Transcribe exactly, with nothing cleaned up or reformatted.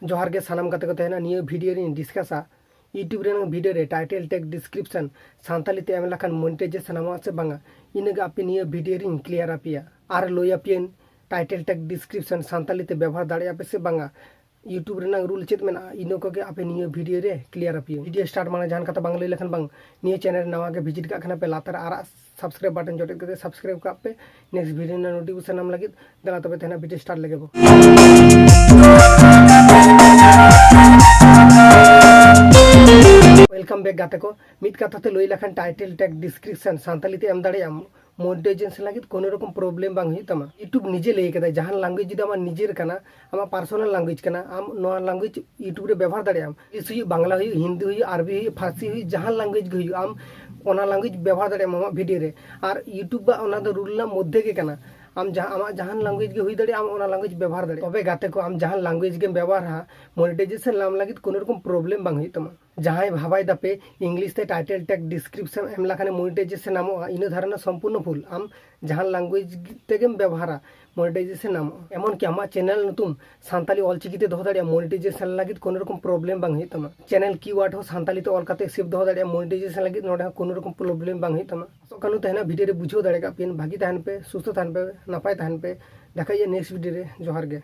ᱡᱚᱦᱟᱨ ᱜᱮ ᱥᱟᱱᱟᱢ ᱜᱟᱛᱮ ᱠᱚ᱾ ᱛᱟᱦᱮᱱᱟ ᱱᱤᱭᱟᱹ ᱵᱷᱤᱰᱤᱭᱳ ᱨᱤᱧ ᱰᱤᱥᱠᱟᱥᱟ YouTube ᱨᱮᱱᱟᱜ ᱵᱷᱤᱰᱤᱭᱳ ᱨᱮ ᱴᱟᱭᱴᱮᱞ ᱴᱮᱜᱽ ᱰᱤᱥᱠᱨᱤᱯᱥᱚᱱ ᱥᱟᱱᱛᱟᱞᱤ ᱛᱮ ᱮᱢ ᱞᱮᱠᱷᱟᱱ ᱢᱚᱱᱤᱴᱟᱭᱡᱮᱥᱚᱱ ᱧᱟᱢᱚᱜᱼᱟ ᱥᱮ ᱵᱟᱝᱟ᱾ ᱤᱱᱟᱹᱜᱮ ᱟᱯᱮ ᱱᱤᱭᱟᱹ ᱵᱷᱤᱰᱤᱭᱳ ᱨᱤᱧ ᱠᱞᱤᱭᱟᱨ ᱟᱯᱮᱭᱟ ᱟᱨ ᱞᱟᱹᱭ ᱟᱯᱮᱭᱟᱹᱧ ᱴᱟᱭᱴᱮᱞ ᱴᱮᱜᱽ ᱰᱤᱥᱠᱨᱤᱯᱥᱚᱱ ᱥᱟᱱᱛᱟᱞᱤ ᱛᱮ ᱵᱮᱵᱚᱦᱟᱨ ᱫᱟᱲᱮᱭᱟᱜᱼᱟ ᱯᱮ ᱥᱮ ᱵᱟᱝᱟ᱾ YouTube ᱨᱮᱱᱟᱜ ᱨᱩᱞ ᱪᱮᱫ ᱢᱮᱱᱟᱜᱼᱟ, ᱤᱱᱟᱹ ᱠᱚᱜᱮ ᱟᱯᱮ ᱱᱤᱭᱟᱹ ᱵᱷᱤᱰᱤᱭᱳ ᱨᱮ ᱠᱞᱤᱭᱟᱨ ᱟᱯᱮᱭᱟᱹᱧ᱾ ᱵᱷᱤᱰᱤᱭᱳ ᱥᱴᱟᱨᱴ ᱢᱟᱲᱟᱝ ᱡᱟᱦᱟᱱ ᱠᱟᱛᱷᱟ ᱵᱟᱝ ᱞᱟᱹᱭ ᱞᱮᱠᱷᱟᱱ ᱵᱟᱝ, ᱱᱤᱭᱟᱹ ᱪᱮᱱᱮᱞ ᱨᱮ ᱱᱟᱣᱟ ᱜᱮ ᱵᱷᱤᱡᱤᱴ ᱠᱟᱜ ᱠᱷᱟᱱ ᱯᱮ, ᱞᱟᱛᱟᱨ ᱟᱨᱟᱜ ᱥᱟᱵᱥᱠᱨᱟᱭᱤᱵ ᱵᱟᱴᱚᱱ ᱡᱚᱴᱮᱫ ᱠᱟᱛᱮ ᱥᱟᱵᱥᱠᱨᱟᱭᱤᱵ ᱠᱟᱜ ᱯᱮ ᱱᱮᱠᱥᱴ ᱵᱷᱤᱰᱤᱭᱳ ᱨᱮᱱᱟᱜ ᱱᱳᱴᱤᱯᱷᱤᱠᱮᱥᱚᱱ ᱧᱟᱢ ᱞᱟᱹᱜᱤᱫ᱾ ᱫᱮᱞᱟ ᱛᱚᱵᱮ ᱛᱮᱦᱮᱧᱟᱜ ᱵᱷᱤᱰᱤᱭᱳ ᱥᱴᱟᱨᱴ ᱞᱮᱜᱮ ᱵᱚ᱾ ᱣᱮᱞᱠᱟᱢ ᱵᱮᱠ ᱜᱟᱛᱮ ᱠᱚ᱾ ᱢᱤᱫ ᱠᱟᱛᱷᱟ ᱛᱮ ᱞᱟᱹᱭ ᱞᱮᱠᱷᱟᱱ ᱴᱟᱭᱴᱮᱞ ᱴᱮᱜᱽ ᱰᱤᱥᱠᱨᱤᱯᱥᱚᱱ ᱥᱟᱱᱛᱟᱞᱤ ᱛᱮ ᱮᱢ ᱫᱟᱲᱮᱭᱟᱜᱼᱟᱢ ᱢᱚᱱᱤᱴᱟᱭᱡᱮᱥᱚᱱ ᱞᱟᱹᱜᱤᱫ ᱠᱳᱱᱳ ᱨᱚᱠᱚᱢ ᱯᱨᱚᱵᱞᱮᱢ ᱵᱟᱝ ᱦᱩᱭᱩᱜ ᱛᱟᱢᱟ᱾ YouTube ᱱᱤᱡᱮ ᱞᱟᱹᱭ ᱠᱟᱫᱟᱭ ᱡᱟᱦᱟᱱ ᱞᱟᱝᱜᱩᱭᱮᱡᱽ ᱡᱩᱫᱤ ᱟᱢᱟᱜ ᱱᱤᱡᱮᱨ ᱠᱟᱱᱟ, ᱟᱢᱟᱜ ᱯᱟᱨᱥᱚᱱᱟᱞ ᱞᱟᱝᱜᱩᱭᱮᱡᱽ ᱠᱟᱱᱟ, ᱟᱢ ᱱᱚᱣᱟ ᱞᱟᱝᱜᱩᱭᱮᱡᱽ YouTube ᱨᱮ ᱵᱮᱵᱚᱦᱟᱨ ᱫᱟᱲᱮᱭᱟᱜ ᱟᱢ᱾ ᱤᱝᱞᱤᱥ ᱦᱩᱭᱩᱜ, ᱵᱟᱝᱞᱟ ᱦᱩᱭᱩᱜ, ᱦᱤᱱᱫᱤ ᱦᱩᱭᱩᱜ, ᱟᱨᱵᱤ ᱦᱩᱭᱩᱜ, ᱯᱷᱟᱨᱥᱤ ᱦᱩᱭᱩᱜ, ᱡᱟᱦᱟᱱ ᱞᱟᱝᱜᱩᱭᱮᱡᱽ ᱜᱮ ᱦᱩᱭᱩᱜ, ᱟᱢ ᱚᱱᱟ ᱞᱟᱝᱜᱩᱭᱮᱡᱽ ᱵᱮᱵᱚᱦᱟᱨ ᱫᱟᱲᱮᱭᱟᱜ ᱟᱢ ᱟᱢᱟᱜ ᱵᱷᱤᱰᱤᱭᱳ ᱨᱮ᱾ ᱟᱨ YouTube ᱵᱟ ᱚᱱᱟ ᱫᱚ ᱨᱩᱞ ᱨᱮᱱᱟᱜ ᱢᱚᱫᱽᱫᱷᱮ ᱜᱮ ᱠᱟᱱᱟ᱾ ᱟᱢ ᱡᱟᱦᱟᱸ, ᱟᱢᱟᱜ ᱡᱟᱦᱟᱱ ᱞᱟᱝᱜᱩᱭᱮᱡᱽ ᱜᱮ ᱦᱩᱭ ᱫᱟᱲᱮᱭᱟᱜᱼᱟ, ᱟᱢ ᱚᱱᱟ ᱞᱟᱝᱜᱩᱭᱮᱡᱽ ᱵᱮᱵᱚᱦᱟᱨ ᱫᱟᱲᱮᱭᱟᱜᱼᱟ᱾ ᱛᱚᱵᱮ ᱜᱟᱛᱮ ᱠᱚ, ᱟᱢ ᱡᱟᱦᱟᱱ ᱞᱟᱝᱜᱩᱭᱮᱡᱽ ᱜᱮᱢ ᱵᱮᱵᱚᱦᱟᱨᱟ, ᱢᱚᱱᱤᱴᱟᱭᱡᱮᱥᱚᱱ ᱧᱟᱢ ᱞᱟᱹᱜᱤᱫ ᱠᱳᱱᱳ ᱨᱚᱠᱚᱢ ᱯᱨᱚᱵᱞᱮᱢ ᱵᱟᱝ ᱦᱩᱭᱩᱜ ᱛᱟᱢᱟ᱾ ᱡᱟᱦᱟᱸᱭ ᱵᱷᱟᱵᱟᱭ ᱫᱟᱯᱮ ᱤᱝᱞᱤᱥ ᱛᱮ ᱴᱟᱭᱴᱮᱞ ᱴᱮᱜᱽ ᱰᱤᱥᱠᱨᱤᱯᱥᱚᱱ ᱮᱢ ᱞᱮᱠᱷᱟᱱ ᱢᱚᱱᱤᱴᱟᱭᱡᱮᱥᱚᱱ ᱧᱟᱢᱚᱜᱼᱟ, ᱤᱱᱟᱹ ᱫᱷᱟᱨᱚᱱᱟ ᱥᱚᱢᱯᱩᱨᱱᱚ ᱵᱷᱩᱞ᱾ ᱟᱢ ᱡᱟᱦᱟᱱ ᱞᱟᱝᱜᱩᱭᱮᱡᱽ ᱛᱮᱜᱮᱢ ᱵᱮᱵᱚᱦᱟᱨᱟ, ᱢᱚᱱᱤᱴᱟᱭᱡᱮᱥᱚᱱ ᱧᱟᱢᱚᱜᱼᱟ᱾ ᱮᱢᱚᱱᱠᱤ ᱟᱢᱟᱜ ᱪᱮᱱᱮᱞ ᱧᱩᱛᱩᱢ ᱥᱟᱱᱛᱟᱞᱤ ᱚᱞᱪᱤᱠᱤ ᱛᱮ ᱫᱚᱦᱚ ᱫᱟᱲᱮᱭᱟᱜᱼᱟ, ᱢᱚᱱᱤᱴᱟᱭᱡᱮᱥᱚᱱ ᱞᱟᱹᱜᱤᱫ ᱠᱳᱱᱳ ᱨᱚᱠᱚᱢ ᱯᱨᱚᱵᱞᱮᱢ ᱵᱟᱝ ᱦᱩᱭᱩᱜ ᱛᱟᱢᱟ᱾ ᱪᱮᱱᱮᱞ ᱠᱤᱣᱟᱨᱰ ᱦᱚᱸ ᱥᱟᱱᱛᱟᱞᱤ ᱛᱮ ᱚᱞ ᱠᱟᱛᱮ ᱥᱮᱵᱷ ᱫᱚᱦᱚ ᱫᱟᱲᱮᱭᱟᱜᱼᱟ, ᱢᱚᱱᱤᱴᱟᱭᱡᱮᱥᱚᱱ ᱞᱟᱹᱜᱤᱫ ᱱᱚᱰᱮ ᱦᱚᱸ ᱠᱳᱱᱳ ᱨᱚᱠᱚᱢ ᱯᱨᱚᱵᱞᱮᱢ ᱵᱟᱝ ᱦᱩᱭᱩᱜ ᱛᱟᱢᱟ᱾ ᱟᱥᱚᱜ ᱠᱟᱱᱟ ᱛᱮᱦᱮᱧᱟᱜ ᱵᱷᱤᱰᱤᱭᱳ ᱨᱮ ᱵᱩᱡᱷᱟᱹᱣ ᱫᱟᱲᱮ ᱠᱟᱜ ᱯᱮᱭᱟᱹᱧ᱾ ᱵᱷᱟᱹᱜᱤ ᱛᱟᱦᱮᱱ ᱯᱮ, ᱥᱩᱥᱛᱷᱚ ᱛᱟᱦᱮᱱ ᱯᱮ, ᱱᱟᱯᱟᱭ ᱛᱟᱦᱮᱱ ᱯᱮ᱾ ᱫᱮᱠᱷᱟ ᱦᱩᱭᱩᱜᱼᱟ ᱱᱮᱠᱥᱴ ᱵᱷᱤᱰᱤᱭᱳ ᱨᱮ᱾ ᱡᱚᱦᱟᱨ ᱜᱮ᱾